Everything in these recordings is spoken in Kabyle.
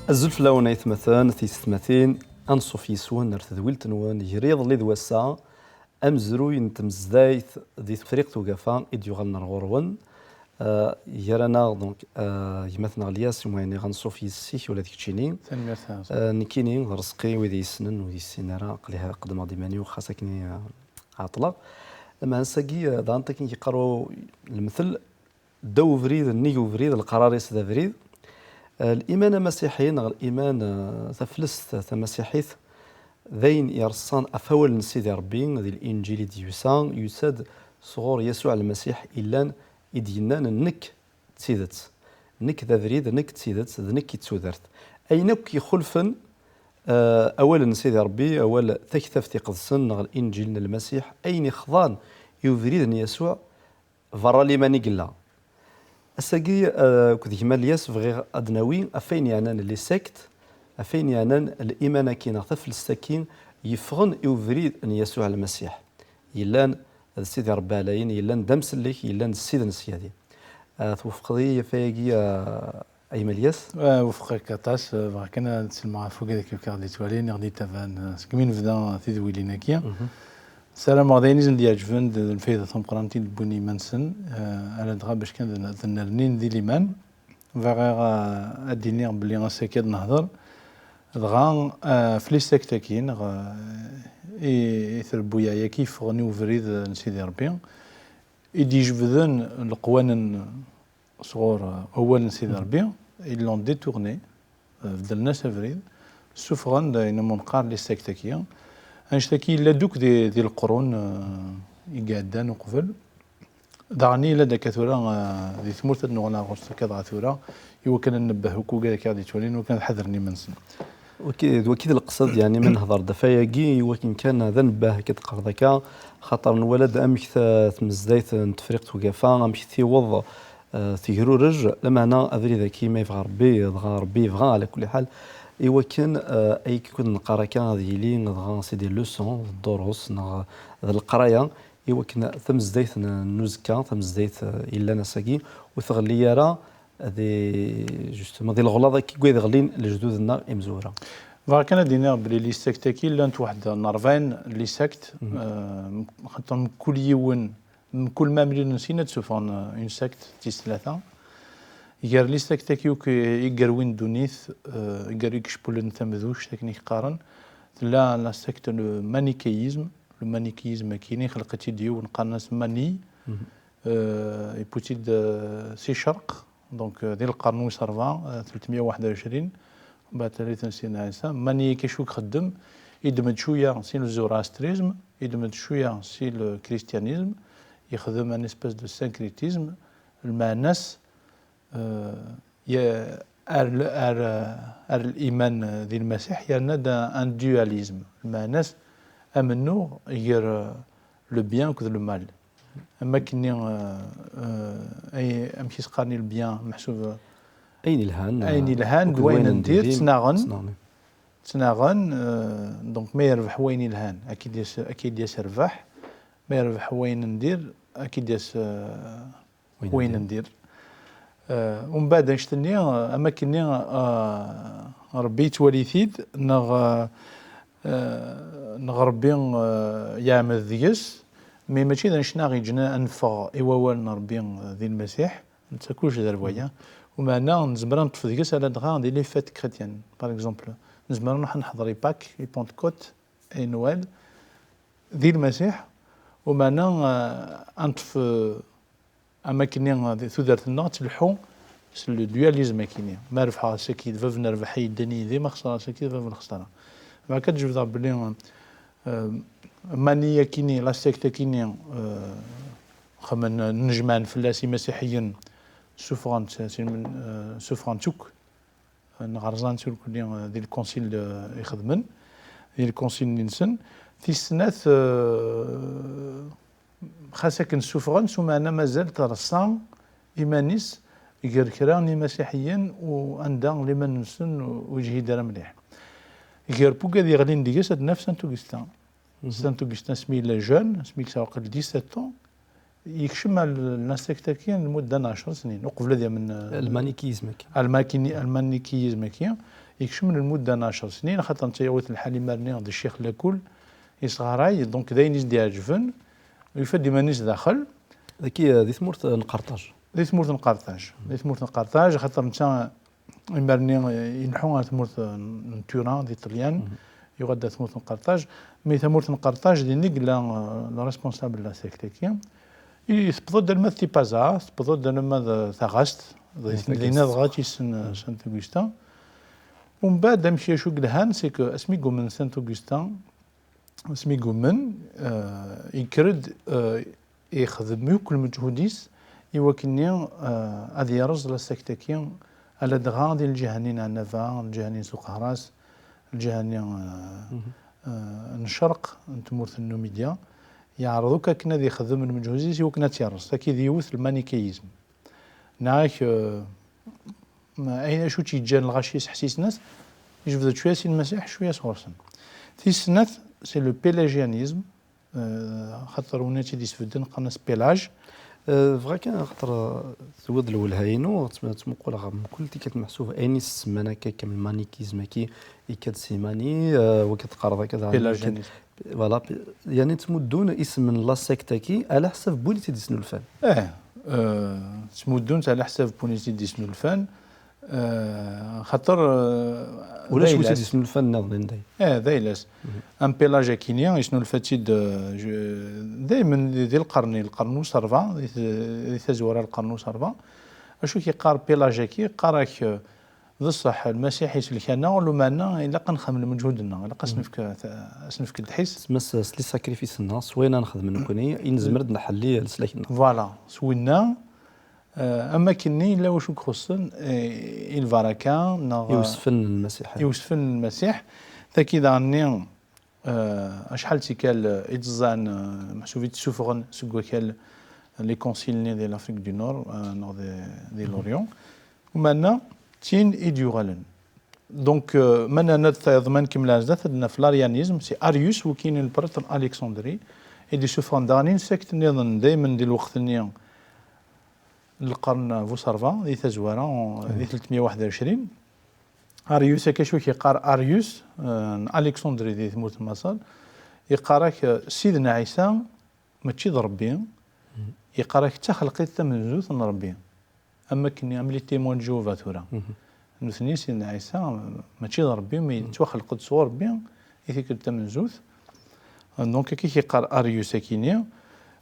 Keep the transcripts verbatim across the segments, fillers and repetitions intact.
Azul fell-awen, aytmaten, tiyessetmatin, anṣuf yes-wen ar tedwilt-nwen gar yiḍelli d wass-a, amezruy n tmezdayt di Tefriqt Ugafa i d-yuɣalen ar ɣur-wen. Euh, gar-aneɣ, donc, euh, gma-tneɣ Lyas, i wayen i ɣ-anṣuf yes-k ula d keččini. Tanemmirt a Ɛazem. Euh, nekkini, d Rezqi, wid yessnen, wid yessinen ara, aql-i qeddmeɣ-d iman-iw, xas akken i, euh, ɛeṭṭleɣ. Lameɛna ass-agi, euh, daɣen akken i yeqqar lemtel, ddaw ubrid, nnig ubrid, leqrar-is d abrid. Eh, liman amasiḥi neɣ liman, eh, taflest tamasiḥit, d ayen yerṣan ɣef wawal n Sidi Ṛebbi di Linǧil i d-yusa, yusa-d sɣur Yasuɛ Lmasiḥ illan i d-yennan, "Nekk d tidet, nekk d abrid, nekk d tidet, d nekk i d tudert." Ayen akk ixulfen, eh, awal n Sidi Ṛebbi, awal Taktabt Iqedsen neɣ Linǧil n Lmasiḥ, ayen ixḍan i ubrid n Yasuɛ, berra liman i yella. Ass-agi, eh, akked gma Lyas bɣiɣ ad d-nawi ɣef wayen yeɛnan les sectes, ɣef wayen yeɛnan liman-agi neɣ taflest-agi yeffɣen i ubrid n Yasuɛ Lmasiḥ. Yellan d Sidi Ṛebbi Ɛlayen, yellan d amsellek, yellan d Ssid n syadi. Eh, twufqeḍ-iyi ɣef wayagi, eh, a gma Lyas? Eh, wufqeɣ-k aṭas, eh, bɣiɣ kan ad sellmeɣ ɣef wigad akk i ɣ-d-yettwalin, i ɣ-d-yettaban, eh, segmi nebda tidwilin-agi. Mhm. Ssarameɣ d ayen i sen-d-iɛeǧben, d, d lfayda tameqqrant i d-wwin iman-nsen, eh, ala dɣa bac kan d, d nernin di liman. Bɣiɣ, eh, ad d-iniɣ belli ass-agi ad nehder, dɣa, eh, ɣef les sectes-agi, neɣ, eh, i, i trebbuyaɛ-agi yeffɣen i ubrid n Sidi Ṛebbi, i d-ijebden leqwanen sɣur, eh, wawal n Sidi Ṛebbi, ils l'ont détourné, eh, beddlen-as abrid, ssufɣen-d ayen umi neqqar les sectes-agi. Annect-agi yella-d akk di, di leqrun, eh, i iɛeddan uqbel. Daɣen yella-d akka tura, eh, di tmurt ad nuɣal ɣur-s akka dɣa tura, i wakken ad nebbeh akk wigad akka ɣ-d-yettwalin, i wakken ad ḥadren iman-nsen. Ok, d waki d leqsed, yeɛni, ma nehder-d ɣef wayagi, i wakken kan d anebbeh akka d-teqqareḍ akka, xaṭer nwala-d amek ta-, tmezdayt n Tefriqt Ugafa, amek tiweḍ, eh, tegrurej, lameɛna abrid-agi ma yebɣa Ṛebbi, dɣa Ṛebbi yebɣa, ɛla kulli ḥal, i wakken, eh, ayen i ken-neqqar akka ad yili, dɣa c'est des leçons, d ddurus, neɣ d leqraya, i wakken tamezdayt n, n uzekka, tamezdayt, eh, yellan ass-agi, ur tɣelli ara di, justement, di leɣlaḍ-agi i d-ɣlin lejdud-nneɣ imezwura. Bɣiɣ kan ad d-iniɣ belli les sectes-agi llant waḥed n ṛebɛin les sectes, mhm, eh, xaṭer mkul yiwen, mkul mamlil n sin ad d-sufɣen, eh, une secte d tis tlata. Gar les sectes-agi akk i, i yerwin ddunit, eh, i yer-, i yecewwlen tamedduct, akken i k-qqaren, tella la secte le manichéisme. Le manichéisme-agi, ixleq-itt-id yiwen, qqaren-as Mani. Mhm. Euh, yewwi-tt-id, euh, si ccerq, donc, euh, di lqern wis ṛebɛa, euh, tlatmeyya u waḥed u ɛecrin, mbeɛd tallit n Sidna Ɛisa. Mani-agi acu i ixeddem? Yeddem-d cwiya si le zoroastrisme, yeddem-d cwiya si le christianisme, yexdem un espèce de syncrétisme, lmeɛna-s, eh, ya-, ar, ar, ar liman di Lmasiḥ, yerna-d un dualisme. Lmeɛna-s, amennuɣ gar, eh, le bien akked le mal. Am wakken-nni, eh, eh, ay, amek i s-qqaren i le bien, meḥsub, ayen ilhan, ayen eh, ilhan d akked wayen wayen n dir, n dir, ttnaɣen, ttnaɣen. Ttnaɣen, eh, donc ma yerbeḥ wayen ilhan, ad k-id-yas, ad k-id-yas rrbeḥ, ma yerbeḥ wayen n dir, ad k-id-yas, eh, wayen n dir. Eh, umbeɛd annect-nni, eh, am wakken-nni, eh, Ṛebbi yettwali-t-id, neɣ, eh, eh, neɣ Ṛebbi, eh, yeɛmed deg-s, mais mačči d annect-nni i ɣ-yeǧǧen ad neffeɣ i wawal n Ṛebbi, eh, di Lmasiḥ, netta kullec d rrwaya. Umeɛna nezmer ad neṭṭef deg-s ala dɣa di les fêtes chrétiennes. Par exemple, nezmer ad nruḥ ad neḥḍer i Pâques, i Pentecôte, i Noël, di Lmasiḥ, umeɛna, eh, ad neṭṭef, eh, am wakken-nni, eh, di tudert-nneɣ ad tleḥḥu s le dualisme-agi-nni. Ma rebḥeɣ ass-agi d bab n rrbeḥ i yeddan yid-i, ma xesreɣ ass-agi d bab n lexsara. Bɣiɣ kan ad d-jebdeɣ belli, eh, Mani-agi-nni, la secte-agi-nni, eh, xemmen, eh, nnejmaɛen fell-as imasiḥiyen, ssufɣen-tt, eh, ssufɣen-tt akk. neɣ rẓan-tt irkelli, eh, di lkunsil, eh, ixedmen, di lkunsil-nni-nsen. Tis snat, eh, xas akken ssufɣen, s umeɛna mazal treṣṣa iman-is gar kra n imasiḥiyen u anda liman-nsen ur yejhid ara mliḥ. Gar wigad yeɣlin deg-s ad naf Saint Augustin. Saint Augustin asmi yella jeune, asmi yesɛa waqil dix-sept ans, yekcem ar l-, la secte-agi lmudda n ɛecr snin, uqbel ad yamen, eh, Lmanikiyizm-agi. Almakini-, almanikiyizm-agi, yekcem lmudda n ɛecr snin, xaṭer netta yawi-t lḥal imarni d ccix lakul, yesɣaray, donc d ayen i s-d-iɛeǧben, yufa-d iman-is daxel. Dagi, eh, di tmurt n Qerṭaj. Di tmurt n Qerṭaj. Di tmurt n Qerṭaj, xaṭer netta imarni, eh, ileḥḥu ar tmurt n, n Turin, di Ṭṭelyan, yuɣal-d ar tmurt n Qerṭaj. Mi tamurt n Qerṭaj, din i yella, eh, le responsable n la secte-agi. I tewweḍ-d alma d Tipaza, tewweḍ-d alma d taɣast, d dinna dɣa tt-yessen, eh, Saint Augustin. Umbeɛd, amek acu i yelhan, c'est que asmi i yumen Saint Augustin, asmi i yumen, eh, yekker-d, eh, ixdem yakk lmeǧhud-is i wakken-nni, eh, ad yerẓ la secte-agi, aladɣa di lǧiha-nni n Ɛennaba, lǧiha-nni n Suq Ahras, lǧiha-nni, eh, eh, n ccerq n tmurt n Numidya. Yeɛreḍ akk akken ad ixdem lmeǧhud-is i wakken ad tt-yerẓ. Tagi d yiwet, lmanikiyizm. Neɣ ak, eh, ayen acu tt-yeǧǧan lɣaci sḥessisen-as, yejbed-d cwiya si Lmasiḥ, cwiya sɣur-sen. Tis snat, c'est le pélagianisme, eh, xaṭer win i tt-id-isbedden qqaren-as Pélage. Eh, bɣiɣ kan, xaṭer, eh, tewwiḍ lwelha-inu, ttm-, ttmuquleɣ ɣer mkul tikkelt meḥsub ayen i s-semman akka, akka lmanikizm-agi, ikka-d s imani, eh, wagi teqqareḍ akka daɣen, pélagianisme. Voilà, pi-, yani ttmuddun isem n la secte-agi ala ḥsab n win i tt-id-isnulfan. Eh, eh, ttmuddun-tt ala ḥsab n win i tt-id-isnulfan, eh, xaṭer, eh, ulac d win i ayla-s. Tt-id-isnulfan nniḍen anda. Eh, d ayla-s. Am Pélage akini, isnulfa-tt-id, eh, je-, daymen di, di lqern, lqern wis ṛebɛa, di t-, di tazwara n lqern wis ṛebɛa. Acu k-yeqqar Pélage-agi? Yeqqar-ak, eh, D ṣṣeḥ, Lmasiḥ iselk-aneɣ, lumeɛna ilaq ad nexdem lmeǧhud-nneɣ, ilaq ad s-nefk, ad s-nefk ddḥis. Tma s, s les sacrifices-nneɣ, s wayen ara nexdem nekkni, i nezmer ad nḥelli leslak-nneɣ. Voilà, s winna, eh, am akken-nni, yella wacu i ixuṣṣen, eh, i lbaraka, neɣ i usfel n Lmasiḥ. I usfel n Lmasiḥ. Tagi daɣen-nni, Eh, acḥal d tikkal, eh, i d-ẓẓan, eh, meḥsub i d-ssufɣen seg wakal, eh, les conciles-nni di l'Afrique du Nord, eh, neɣ di, di l'Orient. Umeɛna d tin i d-yuɣalen. Donc, eh, ma nerna-d tayeḍ, ma nkemmel ar zdat, ad naf l'arianisme, c'est Arius, wikini le prêtre n Alexandrie, i d-issufɣen daɣen in secte nniḍen, daymen di lweqt-nni, lqern bu ṣṣerba, di tazwara, di tletmeyya u waḥed u ɛecrin. Arius, akka acu k-yeqqar Arius, eh, n Alexandrie di tmurt n Maṣer, yeqqar-ak, eh, Sidna Ɛisa mačči d Ṛebbi, yeqqar-ak d taxelqit tamenzut n Ṛebbi. Am wakken, am les Témoins de Jéhovah tura. Nutni, Sidna Ɛisa, eh, mačči d Ṛebbi, mi yettwaxelq-d sɣur Ṛebbi, i tikkelt tamenzut. Donc, akka i k-yeqqar Arius akini,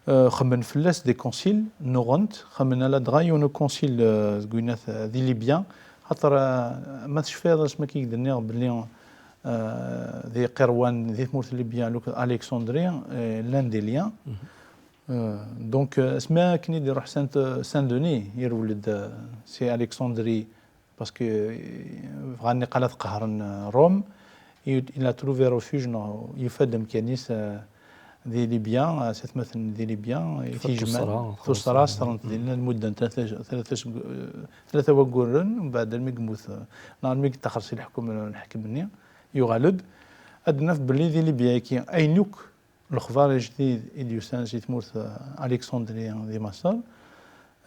eh, xemmen fell-as des conciles, nnuɣen-t, xemmen ala dɣa yiwen ukoncil, eh, deg winat, eh, di Libya, xaṭer, eh, ma tecfiḍ asmi akka i k-d-nniɣ belli, eh, di Qirwan, di tmurt n Libya, luk-, Alexandrie, eh, llan des liens. Eh, donc, eh, asmi akken i d-iruḥ Saint, Saint-Denis, irwel-d, eh, si Alexandrie, parce que, euh, bɣan niqal ad qehren, euh, Rome. Il, il a trouvé refuge, neɣ yufa-d amkan-is, euh, di Libya, euh, s atmaten di Libya, i yufa-d tijma-, tuṣṣra, tuṣṣra, tuṣṣra, sṭernt dinna lmudda n tlata, tlata seg, euh, tlata wagguren, mbeɛd almi yemmut, euh, neɣ almi yettaxer si leḥkem, leḥkem-nni, yuɣal-d. Ad naf belli di Libya-agi, ayen akk lexbar ajdid i d-yusan si tmurt, eh, Alexandrie di Maṣer,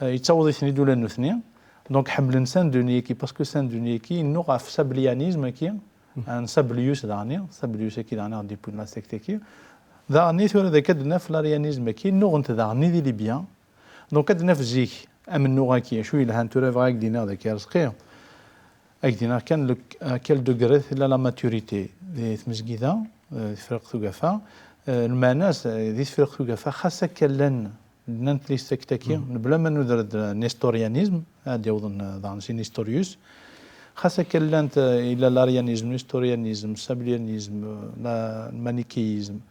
eh, yettaweḍ-iten-id ula d nutni. Donc, ḥemmlen Saint-Denis-agi, parce que Saint-Denis-agi, yennuɣ ɣef sablianisme-agi, n Sablius daɣni, Sablius-agi daɣni, depuis la secte-agi. Daɣni, tura d akka ad naf l'arianisme-agi, nnuɣen-t daɣni di Libya. Donc, ad naf zik, amennuɣ-agi, acu yelhan tura, bɣiɣ ad k-d-iniɣ dagi, Arezqi. Ad k-d-iniɣ kan le, à quel degré tella la maturité di tmezgida, eh, di Tefriqt Ugafa. Eh, lmeɛna-s, eh, di Tefriqt Ugafa, xas akka llan, nnant les sectes-agi, mebla ma nuder-d nestorianisme, ad d-yawḍen, eh, daɣen si Nestorius. Xas akka llant, eh, ila l'arianisme, nestorianisme, sablianisme, eh, la, le manichéisme,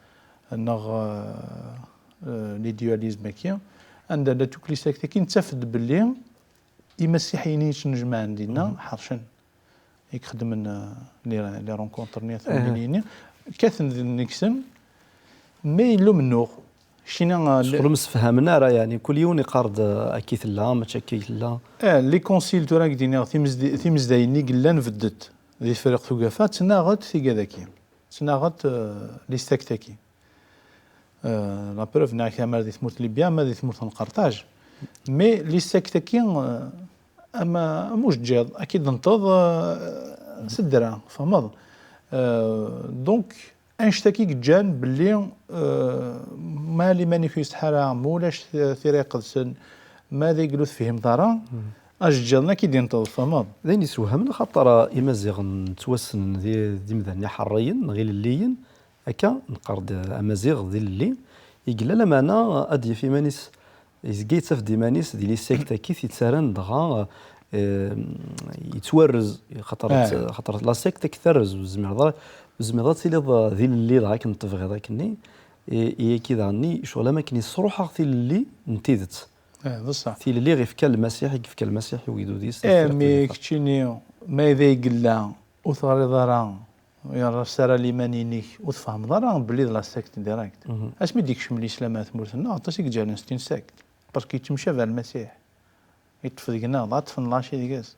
neɣ, eh, eh, l'idéalisme-agi, anda llant akk les sectes-agi, nettaf-d belli imasiḥiyen i yettnejmaɛen dinna ḥercen. i ixeddmen, euh, les, les rencontres-nni, eh, tuminin-nni, kkaten d nnig-sen, mais yella umennuɣ. Keččini, euh, ur msefhamen ara, yeɛni kul yiwen iqqar-d, euh, akka i tella, mačči akka i tella. Eh, les conciles, tura i k-d-iniɣ, timezdi-, timezdayin-nni i yellan beddent di Tefriqt Ugafa, ttnaɣent tigad-agi, ttnaɣent, euh, les sectes-agi. Euh, la preuve, nniɣ-ak, ama di tmurt n Libya, ama di tmurt n Qerṭaj. Mais les sectes-agi, euh, ama am ujeǧǧiḍ, ad k-id-tenṭeḍ, euh, s ddra, tfehmeḍ? Euh, donc, annect-agi i yeǧǧan belli, euh, ma liman-ik ur yessetḥa ara, ma ulac tira iqedsen, ma d aglu ur tefhimeḍ ara, ajeǧǧiḍ-nni ad k-id-yenṭeḍ, tfehmeḍ? D ayen yessewhamen, axaṭer, euh, Imaziɣen ttwassnen d, d imdanen iḥeṛṛiyen neɣ ilelliyen, akka, neqqar-d Amaziɣ d ilelli, i yella lameɛna ad d-yaf iman-is, yezga yettaf-d iman-is di les sectes-agi i yettarran dɣa, eh, yettwarrez, xaṭer, eh, xaṭer la secte ad k-terrez, ur tezmireḍ ara, ur tezmireḍ ad tiliḍ, eh, d ilelli dɣa akken tebɣiḍ akkenni, i, i akka daɣenni, ccɣel am akken yesruḥ-aɣ tilelli n tidet. Eh, d ṣṣeḥ. Tilelli i yefka Lmasiḥ, i yefka Lmasiḥ i ugdud-is. Eh, mi keččini, ma d ay yella, ur teɣriḍ ara, yerra ssara liman-inek, ur tfehmeḍ ara belli d la secte direct. Mhm. Asmi d-ikcem lislam ar tmurt-nneɣ, aṭas i yeǧǧalen c'est une secte. Parce que yettemcabi ar Lmasiḥ. Yeṭṭef deg-neɣ, dɣa ṭṭfen lɣaci deg-s.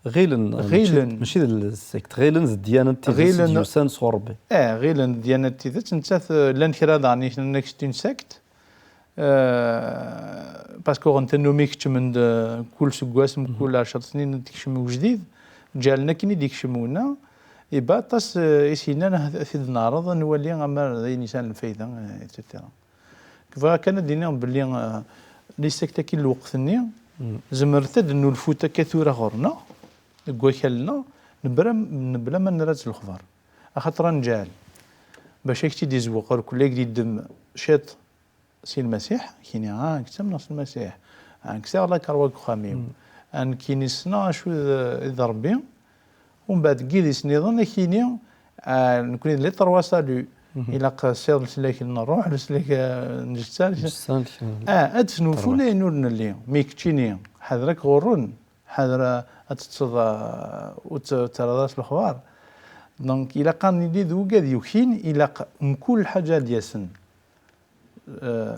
Ɣilen, ɣilen. Mačči, mačči d la secte, ɣilen d ddiyana n tidet i d-yusan sɣur Rebbi. Eh, ɣilen d ddiyana n tidet, nettat, eh, llan kra daɣen i nnan-ak c'est une secte. Euh, parce que uɣen tannumi keččmen-d, euh, kul seggas, mkul ɛecr snin ad d-ikcem ujdid, ǧǧalen akken i d-ikcem winna, iba aṭas, euh, i s-yennan ad t-id-neɛreḍ ad nwali amar d ayen yesɛan lfayda, euh, et cetera. Bɣiɣ kan ad d-iniɣ belli, euh, les sectes-agi n lweqt-nni, zemrent ad d-nnulfunt akka tura ɣur-neɣ, deg wakal-nneɣ, nebra, nebla ma nerra-tt lexbar. Axaṭer ad nǧeɛl, bac ad k-tt-id-izewweq, ar kulli ad k-d-iddem ciṭ, si Lmasiḥ, kini, ah, nekk ttamneɣ s Lmasiḥ, ah, nekk sɛiɣ lakarwa deg uxxam-iw, ah, nekkini ssneɣ acu d, d Rebbi, umbeɛd deg yidis nniḍen, akini, ah, nekni d les trois saluts, ilaq ssiɣ leslak n ṛṛuḥ, leslak, ah, n lǧetta, ah, ad d-snulfun ayen ur nelli, mi keččini, ḥader ak ɣurren, ḥader ad teṭṭseḍ, ah, ur t-, terraḍ ara s lexbar. Donc, ilaq ad nili d wigad yukin, ilaq mkul lḥaǧa ad d-yasen. Euh,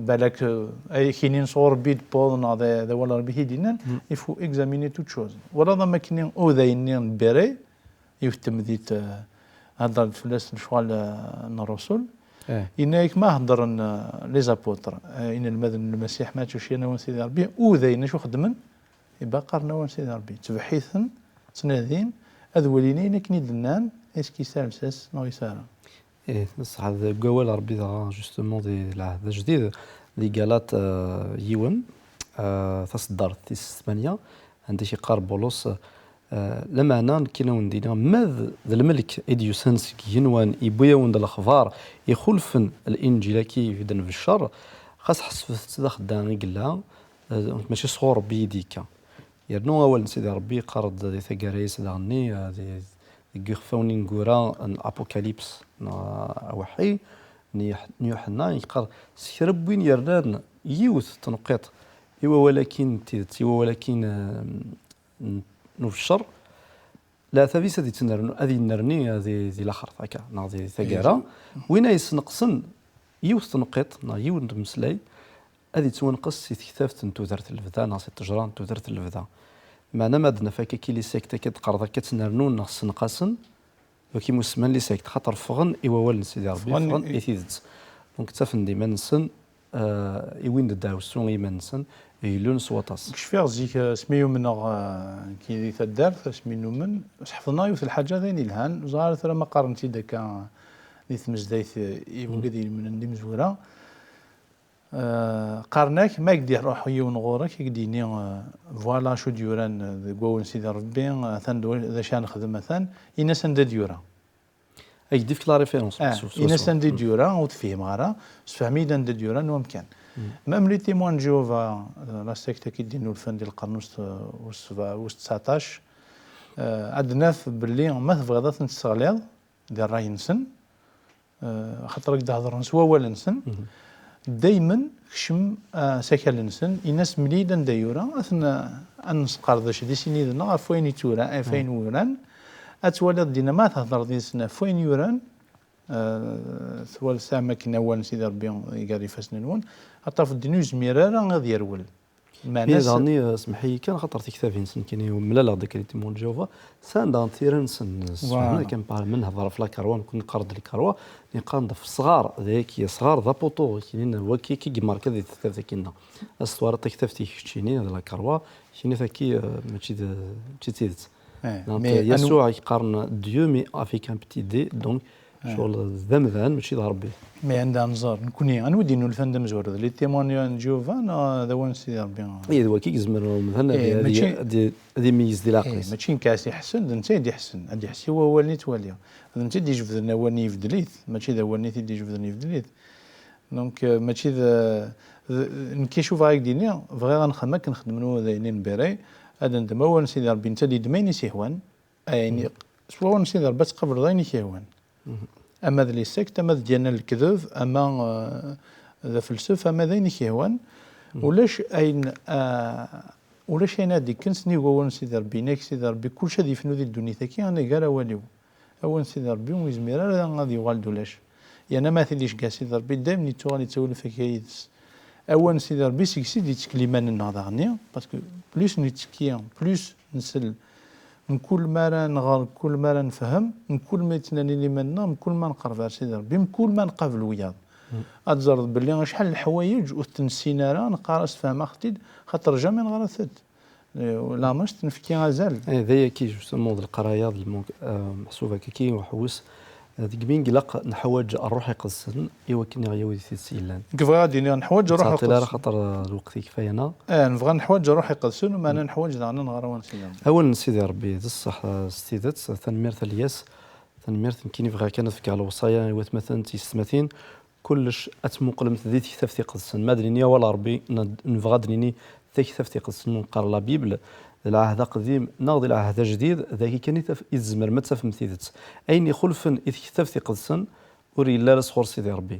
balak, euh, ay kinin sɣur Rebbi d-tewweḍ neɣ d, d awal Rebbi i d-yennan, il faut examiner toute chose. Walaḍ am akken uday-nni n Béré, yiwet temdit, euh, heddren-d fell-as lecɣal, euh, n Ṛṛusul. Yenna-yak ma heddren, euh, les apôtres, euh, inelmaden n Lmasiḥ, ma ččucyan awen Sidi Rebbi, udayen acu xeddmen? Iba qqaren awen Sidi Rebbi, ttbeḥḥiten, ttnadin, ad walin ayen akken i d-nnan, est-ce que yesɛa lsas neɣ yesɛa ara. Ih, d ṣṣeḥ, deg wawal Rebbi dɣa, justement, di Lɛehd Ajdid, di Galat, euh, yiwen, euh, taṣeddart tis tmanya, anda i k-iqqar Bulus, euh, lameɛna nekkini ad wen-d-iniɣ, ma d, d lmelk i d-yusan seg yigenwan, yewwi-yawen-d lexbar ixulfen Linǧil-agi i d-nbeccer, xas ḥesbet-t d axedda i yella, euh, mačči sɣur Rebbi i d-yekka. Yernu awal n Sidi Ṛebbi yeqqar-d di taggara-is daɣenni, eh, di, deg yixfawen ineggura n Apocalypse, neɣ aweḥḥi, n Yuḥ-, n Yuḥenna, yeqqar, s kra n win yernan yiwet n tneqqiṭ i wawal-agi n tidet, i wawal-agi, eh, n, n ubeccer, leɛtab-is ad yettnernu, ad yennerni, eh, di, di laxert, akka, neɣ di taggara. Win ay yesneqsen yiwet n tneqqiṭ, neɣ yiwen n umeslay, ad yettwanqes si tektabt n tudert n lebda neɣ si ttejra n tudert n lebda. Meɛna ma ad naf akka ki les sectes akka d-qqareḍ akka ttnernun neɣ ssenqasen, waki musemman les sectes, xaṭer ffɣen i wawal n Sidi Ṛebbi, ffɣen i tidet. Donc ttafen-d iman-nsen, euh, iwin-d ddeɛwessu i iman-nsen, gellun s waṭas. Nekk cfiɣ zik, euh, asmi umneɣ, euh, ki di taddart, asmi numen, sḥefḍen-aɣ yiwet n lḥaǧa d ayen yelhan, ẓer tura ma qqaren-tt-id akka di tmezdayt, euh, i wigad yelmden d imezwura, Euh, qqaren-ak, ma ak-d-iruḥ yiwen ɣur-k, ak-d-yini, euh, voilà acu d-yuran, euh, deg wawal n Sidi Ṛebbi, euh, atan d wa-, d acu ara nexdem, atan, in-as anda d-yura. Ak-d-ifk la référence. Ah, in-as anda d-yura, ur t-fhimeɣ ara, sefhem-iyi-d anda d-yura, n wamkan. Même les témoins de Jéhovah, euh, la secte-agi d-innulfan di lqern wis, euh, wis sebɛa, wis tseɛṭac, euh, ad naf belli ma tebɣiḍ ad ten-tesseɣliḍ di ṛṛay-nsen, Eh, axaṭer ad k-d-hedren s wawal-nsen. daymen kcem, ah, s akal-nsen, in-as mel-iyi-d anda yura, ad ten, ah, ad nesqerdec di sin yid-neɣ ɣef wayen i tura, ɣef wayen uran. Ad twaliḍ dinna ma thedreḍ yid-sen ɣef wayen yuran, ah, twal tesɛam akken awal n Sidi Ṛebbi gar ifassen-nwen, ad tafeḍ din ur yezmir ara ad yerwel. Meɛna s- daɣen, eh, semmeḥ-iyi kan, xaṭer tiktabin-nsen nekkini mlaleɣ-d akka di Témoins de Jéhovah, sɛan daɣen tira-nsen, eh, ssefhamen kan, par exemple, ma nhedder ɣef la croix, nekkni neqqar-d la croix, neqqar-d ɣef ṣṣɣar, d ayagi ṣṣɣar d apuṭu, kinin, wagi i yemarka di tektabt-agi-nneɣ. Ad s-twariḍ taktabt-ik keččini d la croix, kini tagi, eh, mačči d, mačči d tidet. Eh, Donc, mais Yasuɛ i yeqqaren Dieu, mais avec un petit d, donc, ccɣel d amdan, mačči d Ṛebbi. Mais anda nẓer, nekkni, anwa i d-innulfan d amezwaru, d les Témoins de Jéhovah neɣ d awal n Sidi Ṛebbi? Ih, d wagi i yezmer umdan ad, eh, ad, mačči, ad, ad imeyyez di leɛqel-is. Mačči nekk ad s-iḥessen, d netta i d-iḥessen, ad d-iḥess i wawal-nni i ttwaliɣ. D netta i d-ijebden awal-nni, yebdel-it, mačči d awal-nni i t-id-ijebden, yebdel-it. Donc, euh, mačči d, d, nekk acu bɣiɣ ad ak-d-iniɣ, bɣiɣ ad nexdem akken xedmen wadayen n Beray, ad nendem awal n Sidi Ṛebbi, netta ad yeddem ayen i s-ihwan, ayen i, s wawal n Sidi Ṛebbi ad tqableḍ ayen i k-ihwan. Ama d les sectes, ama d ddyana n lekdeb, ama, euh, d afelsef, ama d ayen i k-ihwan. Ulac ayen, euh, ulac ayen ad d-ikken sennig wawal n Sidi Ṛebbi, yenna-k Sidi Ṛebbi, kullec ad yefnu di ddunit-agi, anagar awal-iw. Awal n Sidi Ṛebbi ur yezmir ara ad yuɣal d ulac. Yerna ma ad t-id-iceggeɛ Sidi Ṛebbi, dayem yettuɣal yettawel ɣef waya yid-s. Awal n Sidi Ṛebbi seg-s i d-yettekk liman-nneɣ daɣenni, parce que plus nettekki, plus nsell, mkul mi ara nɣer, mkul mi ara nefhem, mkul ma yettnani liman-nneɣ, mkul ma nqerreb ar Sidi Ṛebbi, mkul ma nqabel wiyaḍ. Ad teẓreḍ belli acḥal n leḥwayeǧ ur t-nessin ara, neqqar-as fehmeɣ-t-id, xaṭer jamais neɣra-t-id. Eh, leɛmer s-t-nefki azal. Eh, d ayagi, justement, d leqraya, d lmunk, eh, meḥsub akka-ki uḥewwes, eh, deg mi ilaq neḥwaǧ Ṛṛuḥ Iqedsen i wakken i ɣ-yawi di tidet yellan. Nekk bɣiɣ ad d-iniɣ neḥwaǧ Ṛṛuḥ Iqedsen. Ur nettɛeṭṭil ara, xaṭer, eh, lweqt yekfa-yaneɣ. Eh, nebɣa neḥwaǧ Ṛṛuḥ Iqedsen, meɛna neḥwaǧ daɣen ad nɣer awal n Sidi Ṛebbi. Awal n Sidi Ṛebbi, d ṣṣeḥ, eh, s tidet, tanemmirt a Lyas, tanemmirt, nekkini bɣiɣ kan ad fkeɣ lewṣaya i watmaten d tiyessetmatin, kullec ad tmuqlemt di Tektabt Iqedsen. Ma ad nini awal Ṛebbi, n-, nebɣa ad nini Taktabt Iqedsen, neqqar la Bible, d Lɛahd Aqdim neɣ d Lɛahd Ajdid, dagi kan i taf-, i tzemrem ad tafem tidet. Ayen ixulfen i Tektabt Iqedsen ur yelli ara sɣur Sidi Ṛebbi.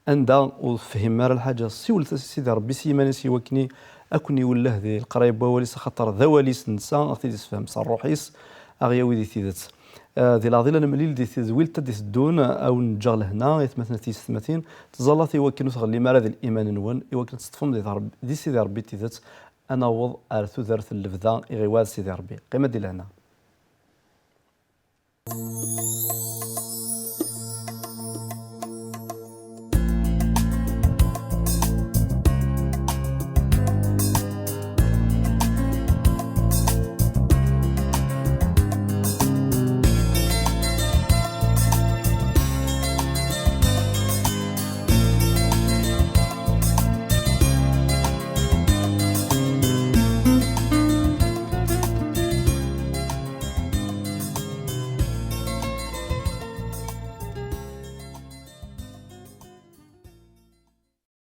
Anda ur tefhimem ara lḥaǧa, siwlet-as i Sidi Ṛebbi s yiman-is i wakken ad ken-iwelleh di leqraya n wawal-is, axaṭer d awal-is netta, a ɣ-t-id-isefhem s Ṛṛuḥ-is, a ɣ-yawi di tidet. Eh, di leɛḍil ad nemlil di tedwilt ad d-iteddun, a wen-ǧǧeɣ lehna, aytmaten d tiyessetmatin, ttẓallat i wakken ur tɣellim ara di liman-nwen, i wakken ad teṭṭfem di Ṛeb-, di Sidi Ṛebbi tidet, ad naweḍ ar tudert n lebda i ɣ-iwɛed Sidi Ṛebbi. Qqim-d di lehna.